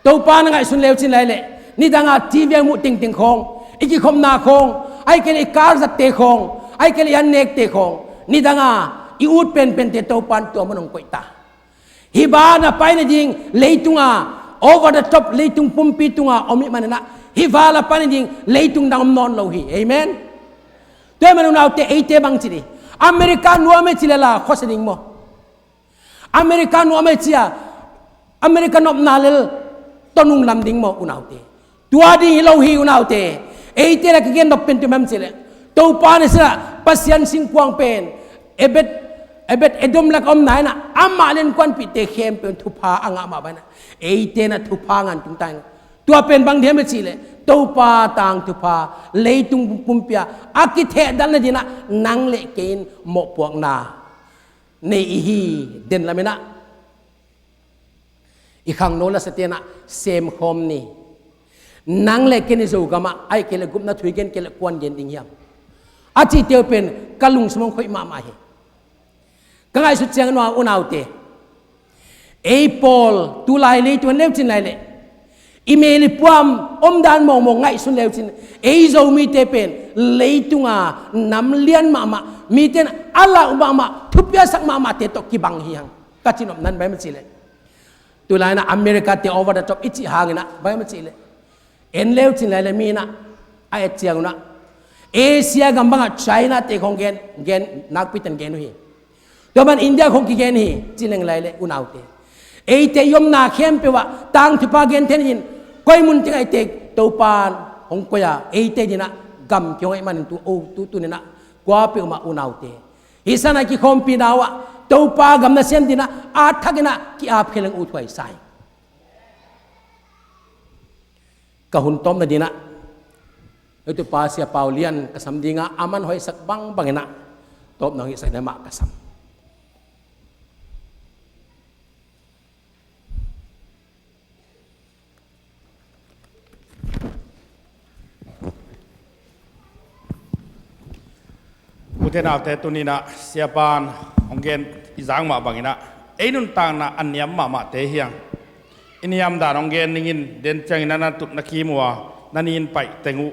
Topa in ah ngaihsun le uh cin lai leh, nidang a TV a i muh tengteng khawng, i kikhopna khawng, ahih kei leh i kar zatte khawng, ahih kei leh i an nekte khawng, nidang a i ut penpente Topa in tua mun hong koih ta. Hih van a pai nading leitung a, over the top leitung pumpi tung a om i hih manin ah, hih van a pai nading leitung dang om nawn lo hi. Amen. Tua ahih manin unaute, eite bang ci ding, America nuam e ci leh la khuasia ding maw? America nuam e ci a, America nopna lel tua nunglam ding maw unaute? Tua ding hi lo hi unaute. Eite la kigen nop pen tua bang hiam ci leh, Topa in a sila Pasian singkuang pen Ebed, Ebed Edom lakah omna in ah amah le a innkuanpihte khempeuh in thupha a ngah mah bangin ah, eite in ah thupha ngah in tung ta ing. Tua pen bang ding hiam ci leh, Topa tangthupha leitung pumpi ah a kithehdalh nading in ah nang le kei in mawhpuakna nei i hi. Den lamin ah i khangno lasate in ah sem khawm ni. Nang le kei in i Zogam ah, ahih kei leh gupna thu i gen kei leh kua'n gen ding hiam, a cihte uh pen ka lungsim hong khoih mahmah hi. Ka ngaihsut ciangin unaute, ei pawl tulai leitung en le uh cin lai leh, i mel i puam omdan mawngmawng ngaihsun le uh cin, ei Zomite pen leitung a nam lian mahmah, mite in a lauh mahmah, thupiaksak mahmahte tawh kibang hi hang. Ka cinopna in bang hiam ci leh, tulai in ah America te over the top i cih hangin ah bang hiam ci leh, en le uh cin lai leh mi in ah a et ciangun ah Asia gam bangah China te khawng gen, gen, nakpi takin gen uh hi. Tua bang India khawng kigen hi. Ci leng lai leh unaute, eite i omna khempeuh ah tangthupha gen theih nading in koi mun teng ah i tek, Topa in hong koih a, eite ading in ah gam kihong ahih manin tu, o, tu, tuni in ah kuapeuh mah unaute, hih sana i kikhawmpihna uh ah Topa gam nasem dingin ah a thakin ah ki-apkhia leng uthuai sa ing. Ka hun tawpna dingin ah heutupa Sia Pau Lian ka sam ding a, aman hoihsak bangbangin ah tawpna hong hisak ding mah ka sam. Ute naute, tuni in ah Siapa in hong gen i zak mah bangin ah ei nuntakna a niam mahmahte hi hang. I niamdan hong gen ning in, den ciangin na na tut na kim uh a, na nin paih teng uh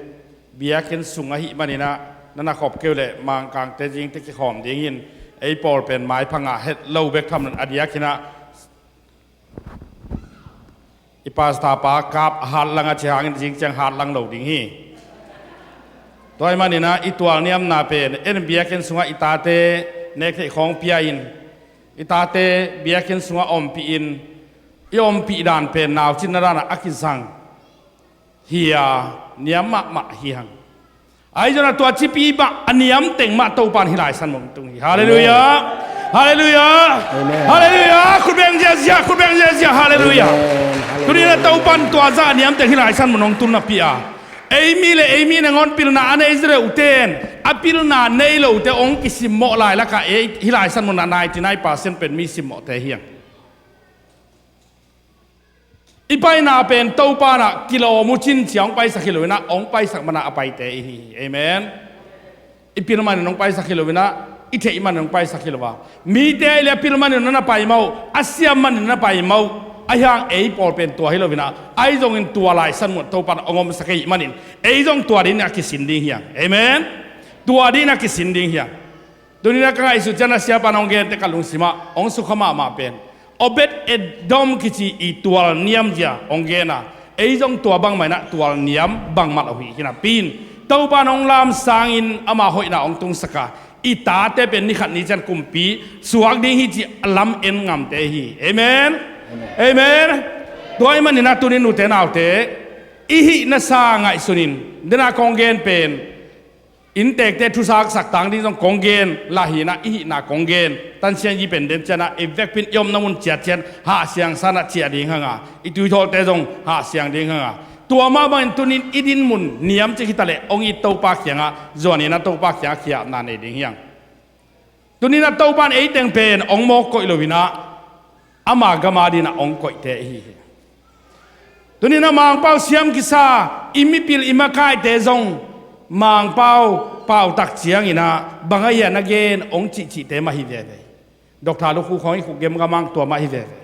biakinn sung ahih manin ah na na khop kei uh leh Mangkangte zingte kikhawm ding hi in, ei pawl pen maipha ngah het lo bek tham lo in a diakin ah i pastor pa kap a hat lang a ci hangin zing ciang hat lang lo ding hi. Tua ahih manin ah i tualniamna pen en biakinn sungah i tate nek theih khawng pia in, i tate biakinn sungah ompih in, i ompih dan pen naucinna dan ah a kizang hi a, niam mahmah hi hang. Ahi zongin ah tua cipi mah a niam teng mah Topa in hih lai san mawk tung hi. Halleluiah. Halleluiah. Amen. Halleluiah. Khut beng ziazia, khut beng ziazia. Halleluiah. Amen. Halleluiah. Tuni na Topan tua zah niamte hih laisan mun hong tun napi a, ei mi le ei mi nangawn pilna a nei zereuhten a pilna nei lote hong kisimmawh lailakah ei hih laisan mun ah ninety nine percent pen mi simmawhte hiang. I paina pen Topa nah kilawm uh cin cia hong paisak hi loinah hong paisak manah a paite ihi hi. Amen. I pil manin hong paisak hi loinah i theih manin hong paisak hi lo a, mite ahi le a pil manin na na pai mah uh, a siam manin na na pai mah uh. Ahi hang ei pawl pen tua hi loinah ahi zongin tua laisan mun Topa nah hong omsak ahih manin ei zong tua dingin a kisin ding hiang. Amen. Tua dingin a kisin ding hiang. Tuni na ka ngaihsut ciang a siapa na hong gente ka lungsimah hong sukha mahmah pen Obed Edom kici i tual niam zia hong gen a, ei zong tua bangmah inah tual niam bangmah lo hi. Hinapi in Topa na hong lam sangin ama hoihna hong tungsak a, i tate pen nikhat ni ciang kumpi suak ding hi ci a lam en ngamte hi. Amen. Amen. Tua ahih maninah tuni nute naute i hihna sa ngaihsunin dena kong gen pen inntekte thusaksak tang ding zong kong gen lah hinah i hihna kong gen. Tansian yi pen den cianah i vekpin i omna mun ciat cian hahsiang sanah ciah ding hanga, i tuithawlte zong hahsiang ding hanga, tua mah bangin tunin i din mun niam cik hitaleh hong it Topa kiangah zuaninah Topa kiangah kiapna nei ding hiang. Tuninah Topan eiteng pen hong mawk koih loinah ama gama dinah hong koihte ihi hi. Tuninah Mangpau siam kisa i mipil i makaite zong Mangpau pautak cianginah bang ahi a na gen hong cihcihte mah hi veve. Dr. Lukhu khawng i khuk gemgam ang tua mah hi veve.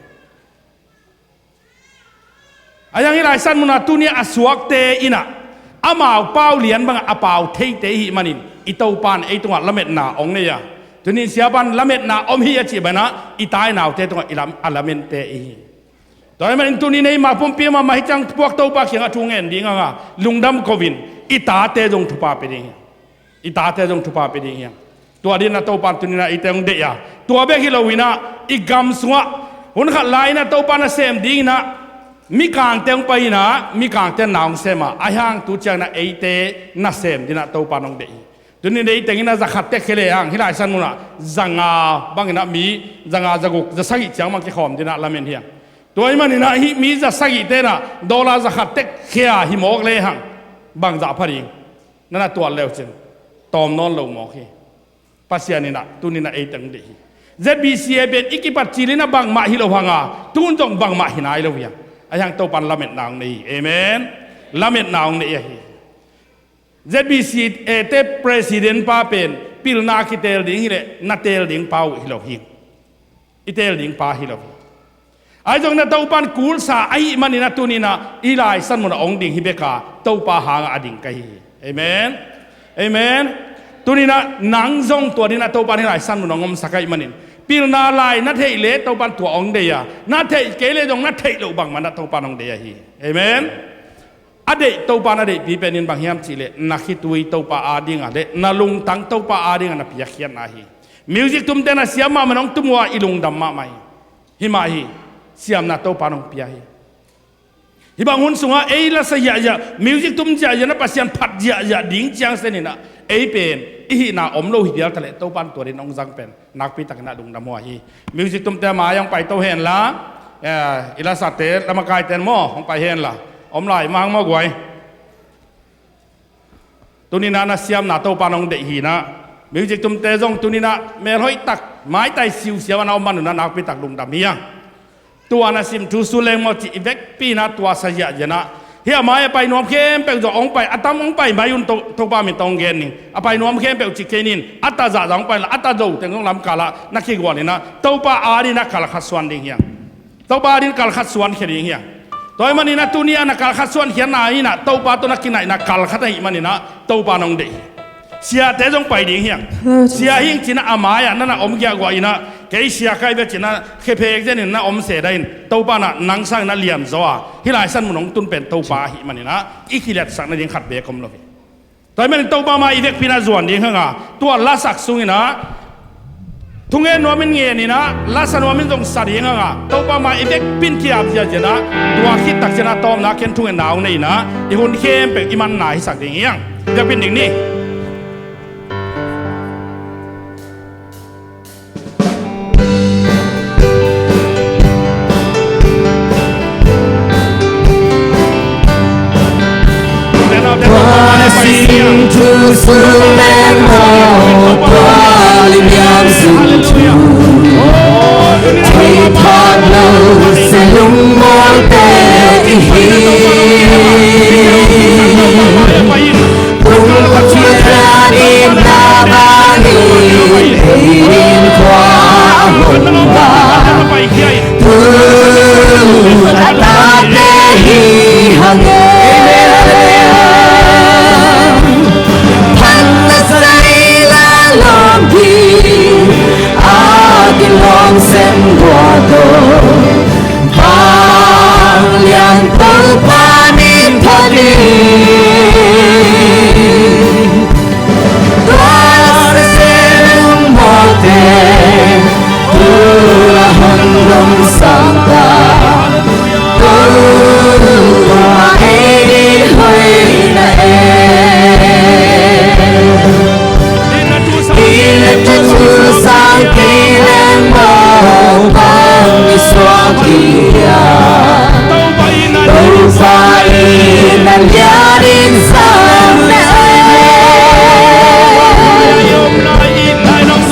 A yang i laisan munah tuni a suakte inah amau pau lian bangah a pau theite ihih manin i Topan ei tungah lametna hong nei a, tunin siapan lametna om hi a cih banah i tai naute tungah i lam, a lamente ihi. Tua ahih manin tunin ei mah pumpi mahmah hi ciang puak Topa kiangah thu ngen ding hanga lungdam kovin i tate zong thupha pia ding hi. I tate zong thupha pia ding hiang. Tua dinah Topan tuninah eite hong deih a, tua bek hi loinah i gam sungah hun khat lai-inah Topa nasem dinginah mikangte hong pai inah mikangte na hong sem a, ahi hang tu cianginah eite nasem dinah Topan hong deih hi. Tunin eiteng inah za khat tek khia le hang hih laisan munah za nga banginah mi za nga za guk za sagih ciang bang kikhawm dinah lamen hiang. Tua ahih maninah hih mi za sagihte inah dollar za khat tek khia hi mawk le hang bang zah pha ding. Na na tuat leucin tawm nawn lo mawk hi. Pasian inah tuninah eiteng deih hi. Z B C A pen i kipat cilinah bangmah hi lo hanga tun zong bangmah hi nai lo hiang. Ahi hang Topan lametna hong nei hi. Amen. Lametna hong nei ahi. Z B C A te president pa pen pilna kitel ding hileh na tel ding pa uh hi lo hi. I tel ding pa hi lo hi. Ahi zongin a Topan kulsa ahih manin a tuninah i laisan munah hong ding hi beka Topa hangah a ding ka hi hi. Amen. Amen. Tuninah nang zong tua dinah Topan hih laisan munah hong omsak ahih manin pilna lai na theih leh Topan tua hong dei a, na theih kei leh zong na theih loh bangmanah Topan hong dei ahi hi. Amen. A deih Topa na deihpi penin bang hiam cihleh na khitui Topa adinga le na lungtang Topa adinga na piakkhiatna hi. Music tumte na siam mahmah nong tum uh a i lungdam mahmah hi. Himah hi. Siamna Topa nong pia hi. Hih bang hun sungah ei lasa ziahziah music tum ziahziah na Pasian phat ziahziah ding ciang seninah ei pen i hihna om lo hi dial taleh Topa tua din nong zang pen nakpi takin a lungdam huai hi. Music tumte a mai hong paito henla, eh, i lasate lamakaiten maw hong pai henla om lai mang maw guai. Tuninah na siamna Topa nong deih hinah music tumte zong tuninah melhoih tak maitai siusiau a na om manunah nakpi tak lungdam hiang. Tua na sim thu su leng maw cih i vekpi inah tua sa ziahzianah hih a mai a pai nuam khempeuh zawh hong pai a tam hong pai mai un To- Topa min tawh hong gen ning. A pai nuam khempeuh cih kei nin a ta zahzah hong pai la a ta zo teng zong lamkalah na kigual inah Topa adinah kalkhat suan ding hiang. Topa adin kalkhat suan khia ding hiang. Tua ahih maninah tuni a na kalkhat suan khiatna inah Topa tawh na kinaihna kalkhat ahih maninah Topa nong deih hi. Siate zong pai ding hiang. Sia hing cinah a mai-ah na na om giahguah inah kei sia kai bia cinah khephek zenin na om seda in Topa nah nang sangin a lianzaw a hih laisan mun hong tun pen Topa ahih maninah i kiliatsak nading khat beek om lo hi. Tua ahih manin Topa mai i vekpi inah zuan ding hanga tua lasak sunginah thungen nuamin ngeninah lasa nuamin zong sa ding hanga Topa mai i vekpi in kiap ziahzianah tua khit tak cianah tawpna ken thungetna hong nei inah i hun khempeuh i manna hisak ding hiang. I vekpi in ding ni. Sung le maw, tua limiam sung thu, thei thak lo, se lungmuang te i hi. Tung Pathian in na bangin ei in khua a hong ba. Tu a tate hi hang e. Phan na sai la lawm hi. A kilawm sem gua to. Vanglian Topa min phat ni. Tua na se lungmuang te, tu a hong dong sang ta. Topa ei ding hoih na e. Inn a thu sang kei leng maw, bang i suak ding hiam? Topa in a lian in sang na e.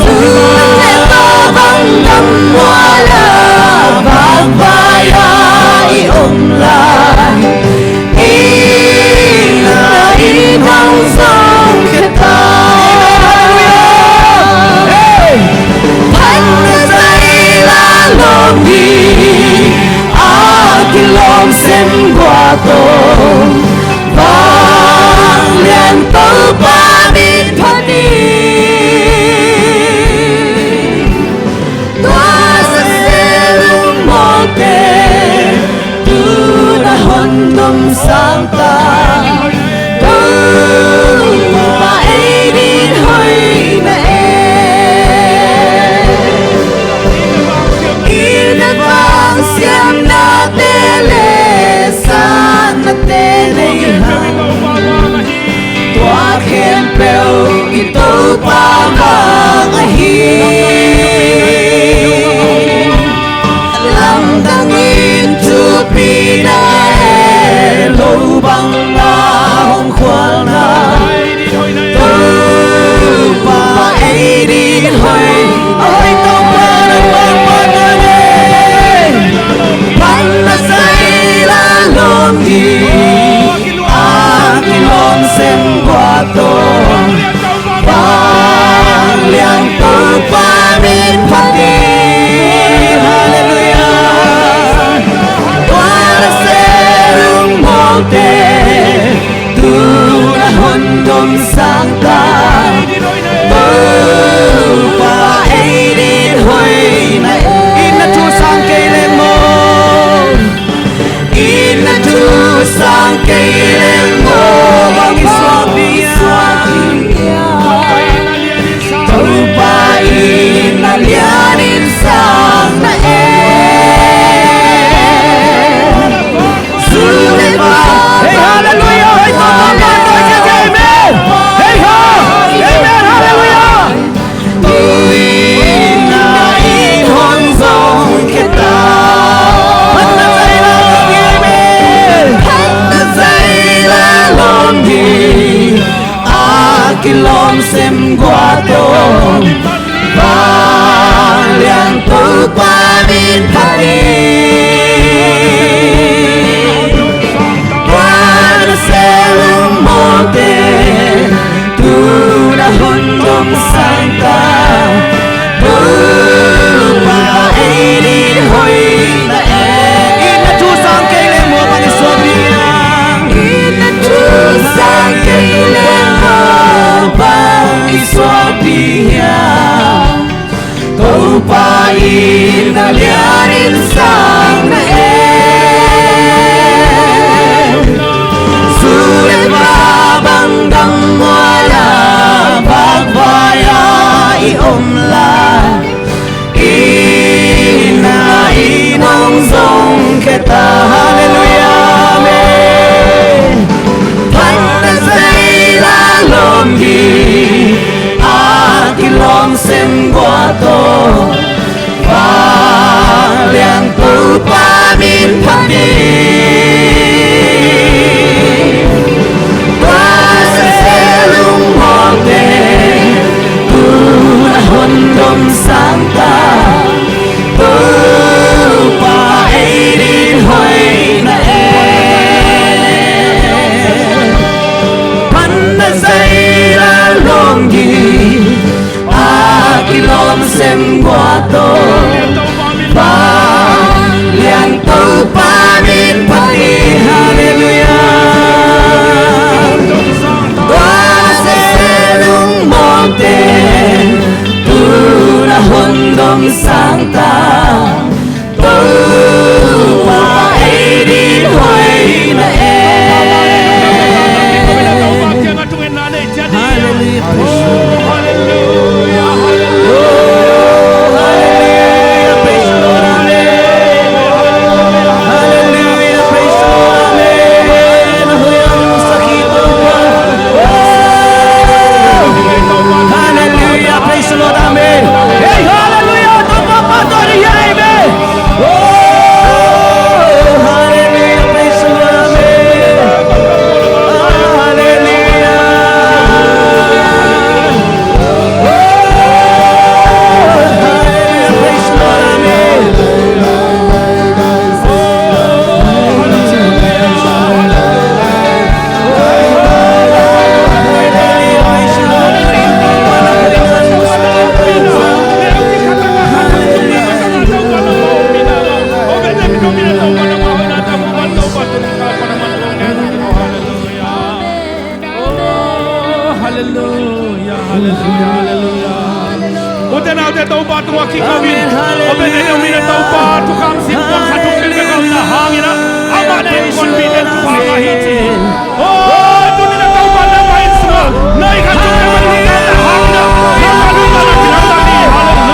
Sum le tua bang dam mual a, vakvai a i om lai. Inn a inn hong zong khia ta. Phan na sai la lawm hi. A kilawm sem gua to. Vanglian Topa min phat ni. Tua na se lungmuang te, tu na hong dong sang ta. Topa ei ding hoih na e. Inn a vang siamna te le satna te nei hang. Tua khempeuh i Topa vang ahi. Lamdang in thupi na e, lo bang na hong khual na. Topa ei ding hoih, hoih Topa na vang vang na e. Phan na sai la lawm hi. A kilawm sem gua to. Vanglian Topa min phat ni. Halleluiah. Tua na se lungmuang te, tu na hong dong sang ta. Topa ei ding hoih na e. Inn a thu sang kei leng maw. Inn a thu sang kei leng maw, bang i suak ding hiam? Topa inn a lian in sang na e. Zu le va. Hey, halleluiah. Hey, Topa, Topa, amen. Hey, ha. Amen, halleluiah. Inn a inn hong zong khia ta. Phan na sai la lawm hi e. Phan na sai la lawm hi. A kilawm sem gua to. Vanglian Topa min phat ni. Tua na se lungmuang te, tu na hong dong sang ta. Topa ei ding hoih na e. Inn a thu sang kei leng maw, bang i suak ding hiam? Inn a thu sang kei leng maw, bang i suak ding hiam? Topa inn a lian in sang na e. Zu le va bang dam mual a, vakvai a i om lai. Inn a inn hong zong khia ta. Halleluiah, amen. Phan na sai la lawm hi. A kilawm sem gua to. Vanglian Topa min phat ni. Tua na se lungmuang Lawng gik a kilawm sem gua tawh, Vanglian Topa min phat hi. Halleluiah. Tua nasem lungmuangte, tu-in a hong domsang ta, Topa ei ding hoih na e. Halleluiah. Oh, halleluiah. Oh, halleluiah. Praise the Lord. Amen. Halleluiah. Praise the Lord. Amen. Halleluiah. Praise the Lord. Amen. Hey, halleluiah. Topa pahtawi ni, amen. Oh, halleluiah. Praise the Lord. Amen. Halleluiah. Oh, halleluiah. Praise the Lord. Amen. Halleluiah, halleluiah, halleluiah. Ute naute, Topa tungah kiko in. Amen, halleluiah. Ute naute, Topa thukham simmawh khat tuk peuhpeuh a omna hangin a, amah na innkuanpihte thupha ngah hi ci. Oh, tuni-in a Topa nangmah inn sungah na inn khat tuk peuhpeuh a omna hangin a, nangmah lungdamna kinopna hi.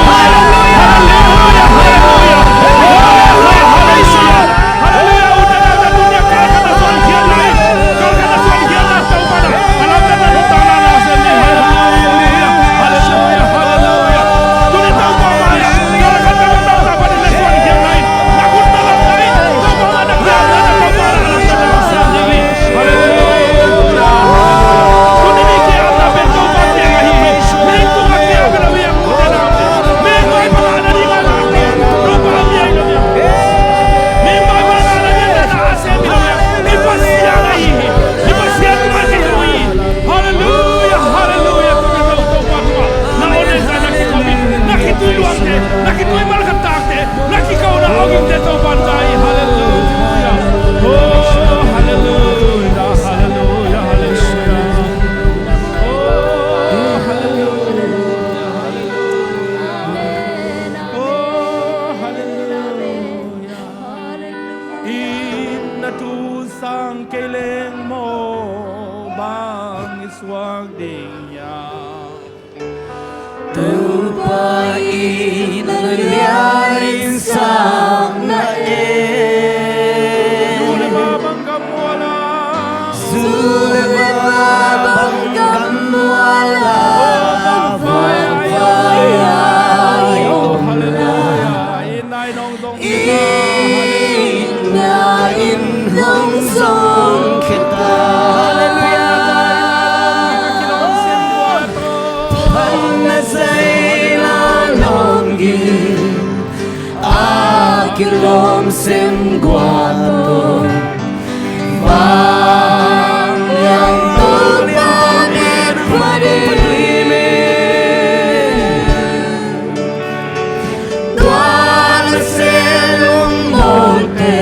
Halleluiah, halleluiah, halleluiah. Oh, halleluiah. Halleluiah, ute naute, tuni-in a kalkhat a suan khiatna hi. Kalkhat a suan khiatna Topa na a lamdang na nuntakna na sem ni. Halleluiah, halleluiah, halleluiah. Tuni Topa mai-ah kalkhat a lamdang na panin na suan khiatna hi. Na khut na lamdang hi. Topa mai-ah na khiatna na Topa na lamdang na sem ni. Halleluiah. Tuni ni kiatna pen Topa kiang ahi hi. Mihing tungah kiat pen a mihing khut na lamdang. Mihing mai bang a na ding a lamdang. Topa a mihing na mihing. Mihing mai bang a na ding a lamdang. Halleluiah, halleluiah. Topa, Topa, Topa. Na awnesa, na kikopna, na khitui luangte, na khitui malkhatakte, na kikona awgingte Topa in za hi. Halleluiah. Oh, halleluiah, halleluiah, halleluiah. Oh, halleluiah, halleluiah. Oh, halleluiah. In na thu sang kei leng maw, bang i suak ding hiam? Topa in na lian in sang na e. Zu le va bang gam mual a, zu le va bang gam mual a, vangvai a i om lai. Inn a inn hong zong khia ta. Halleluiah. Phatna zaila lawng gik a kilawm sem gua tawh, Vanglian Topa min phat hi. Tua nasem lungmuangte,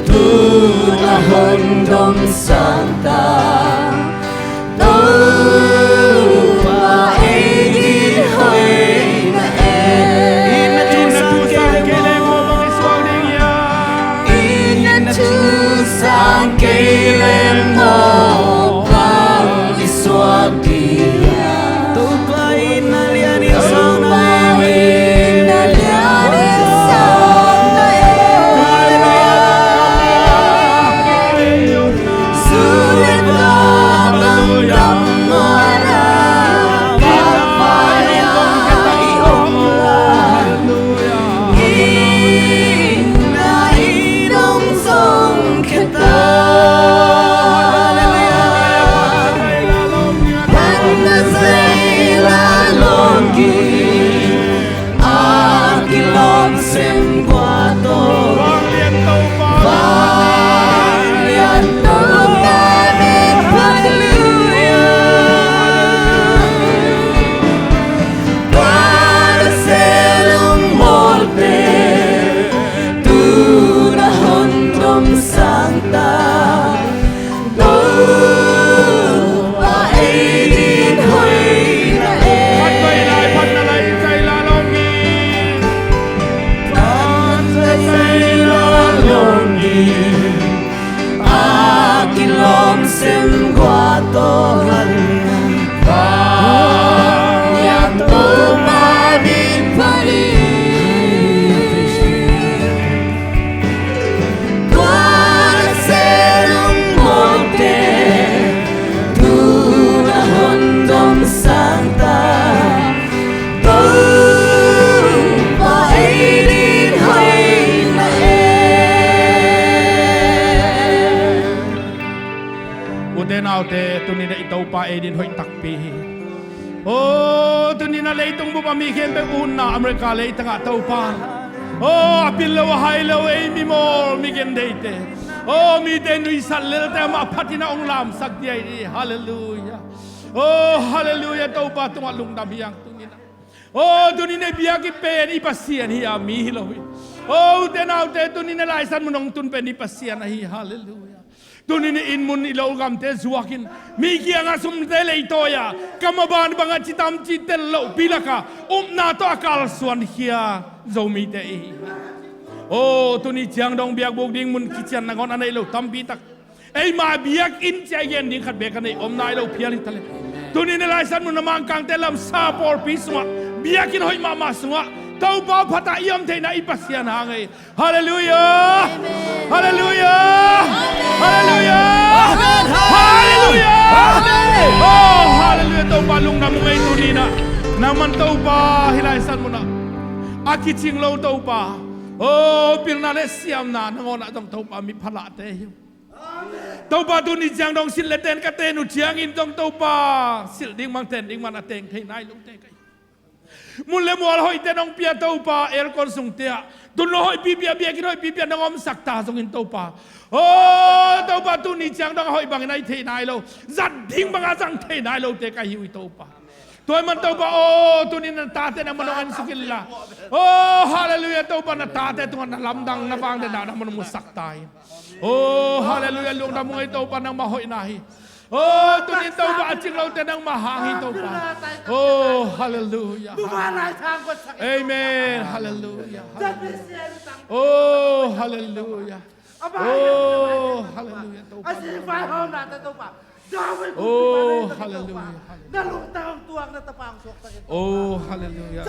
tu-in a hong domsang ta. Topa ei ding hoih na e. In na thu sang kei leng maw, bang i suak ding hiam? In na thu sang Ei din hoih takpi hi. Aw, tuni-in a leitung bup a mi khempeuh utna America leitangah Topa, aw, a pil lo a hai lo ei mimawl migentheite, aw, mite nuihsat lelte amah phatin a hong lamsak ding hi. Halleluiah. Aw, halleluiah. Topa tungah lungdam hi hang tuni-in ah. Aw, tuni-in i biakinn pen i Pasian hi a, mi hi lo hi. Aw, ute naute, tuni-in a laisan mun hong tun pen i Pasian ahi. Halleluiah. Tuni-in i inn mun i lo gamte zuakin, mi kiangah sumte leitawi a, ka maban bangah citam citel lohpi lakah upna tawh a kalsuankhia Zomite i hi. Aw, tuni ciang dong biakbuk ding mun kician nangawn a nei lo tampi tak, eima biakinn ci-a i gen ding khat beek a nei om nai lo phial hi ta leh, tuni-in a laisan mun a Mangkangte lam sa pawlpi sungah, biakinn hoih mahmah sungah Topa phatah i om theihna i Pasian hang ei. Halleluiah. Amen. Halleluiah. Amen. Halleluiah. Amen. Halleluiah. Amen. Oh, halleluiah. Topa lungdam ung ei tuni-in ah. Nangman Topa hih laisan munah a kicing lo Topa, oh, pilna le siamna nangawn ah zong Topa mi phalahte hi. Topa tuni ciang dong silh le ten ka ten uh ciangin zong Topa silh ding bang ten ding bang a teng thei nai lote ka hi. Mun le mual hoihte nong pia Topa, aircon sungte ah tun lo hoihpipi a, biakinn hoihpipi a nong omsak ta zongin Topa, oh, Topa tuni ciang dong a hoih bangin a i thei nai lo, zat ding banga zang thei nai lote ka hi uh hi Topa. Tua ahih man Topa, oh, tuni-in na tate nangman hong ensuk inla, oh, halleluiah, Topa na tate tungah na lamdang na vangliatna nangman hong musak ta in. Oh, halleluiah, lungdam ung ei Topa, nangmah hoihna hi. Oh, tuni-in Topa a cing lote nangmah hang hi Topa. Oh, halleluiah. Amen. Halleluiah. Halleluiah. Oh, halleluiah. Oh, halleluiah, Topa. Oh, halleluiah. Oh, halleluiah.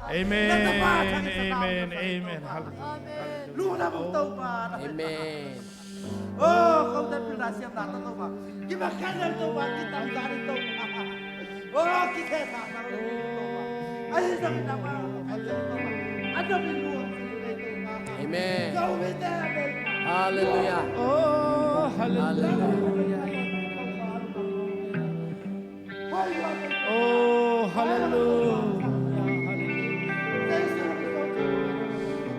Amen. Amen. Amen. Amen. Amen. Halleluiah. Amen. Oh, ko te pilna siamna ta Topa. Kimakhan lem Topa, kitamzan in Topa. Oh, kithehsa sa lo Topa. Ahi zongin nangmah a Topa, a dopin lu a kithei Topa. Amen. Zo mite amen. Halleluiah. Oh, halleluiah. Halleluiah. Oh, halleluiah.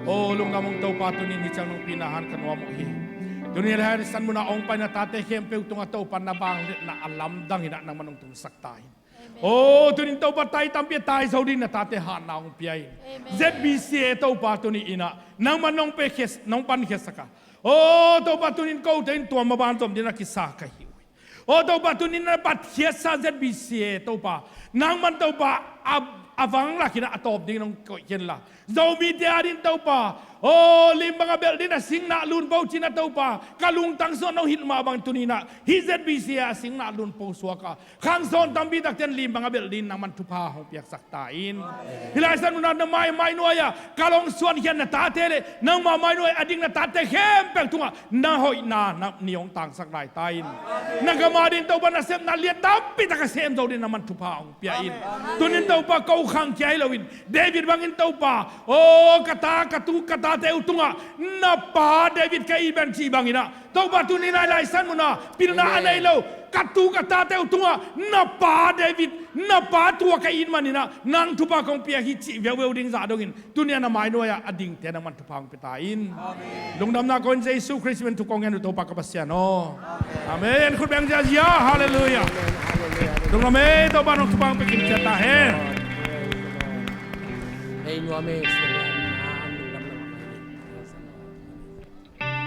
Oh, lungdam ung Topa, tuni-in hih ciang nong pina han ka nuam uh hi. Tuni-in hih laisan munah hong pai na tate khempeuh tungah Topa na vangliatna a lamdang in ah nangman hong tunsak ta in. Amen. Oh, tuni-in Topa tai tampi a tai zo ding na tate hatna hong pia in. Amen. Z B C A Topa tuni-in ah nangman nong pe khias, nong pan khiasak a. Oh, Topa tuni-in kote in tua maban zom ding a kisa ka hi uh hi. Oh, Topa tuni-in na patkhiatsa Z B C A Topa, nangman Topa a, a vang lakin ah a tawp ding nong koih kei inla, Zomite adingin Topa, oh, lim banga belh ding a singna lunpo cih na Topa, ka lungtang sungah nong hilh mah bang tuni-in ah hih Z B C A a singna lunpo suak a, khangsawn tampi takte in lim banga belh ding nangman thupha hong piaksak ta in. Hih laisan munah na maimai nuai-ah ka lungsuan khiat na tate le nangmah mai nuai a ding na tate khempeuh tungah na hoihna na ni hong tangsak lai ta in. Na gam adingin Topa nasepna lian tampi tak a sem zo ding nangman thupha hong pia in. Tuni-in Topa ko khang kia hi loin David bangin Topa, oh, ka ta, ka tu, ka tate uh tungah na pa David ka it bang cih bangin ah Topa tuni-in ah hih laisan munah pilna a nei lo ka tu ka tate uh tungah na pa David, na pa tua ka it manin ah nang thupha kong pia hi cih veuveu ding zah dongin tuni-in ah na mai nuai-ah a dingte nangman thupha hong pia ta in. Amen. Lungdamna ko in Jesu Khrist min thu kong ngen uh Topa ka Pasian aw. Amen. Khut beng ziazia. Halleluiah. Lungdam ei, Topa nong thupha hong pia kim ciat ta hen. Hei nuam ei.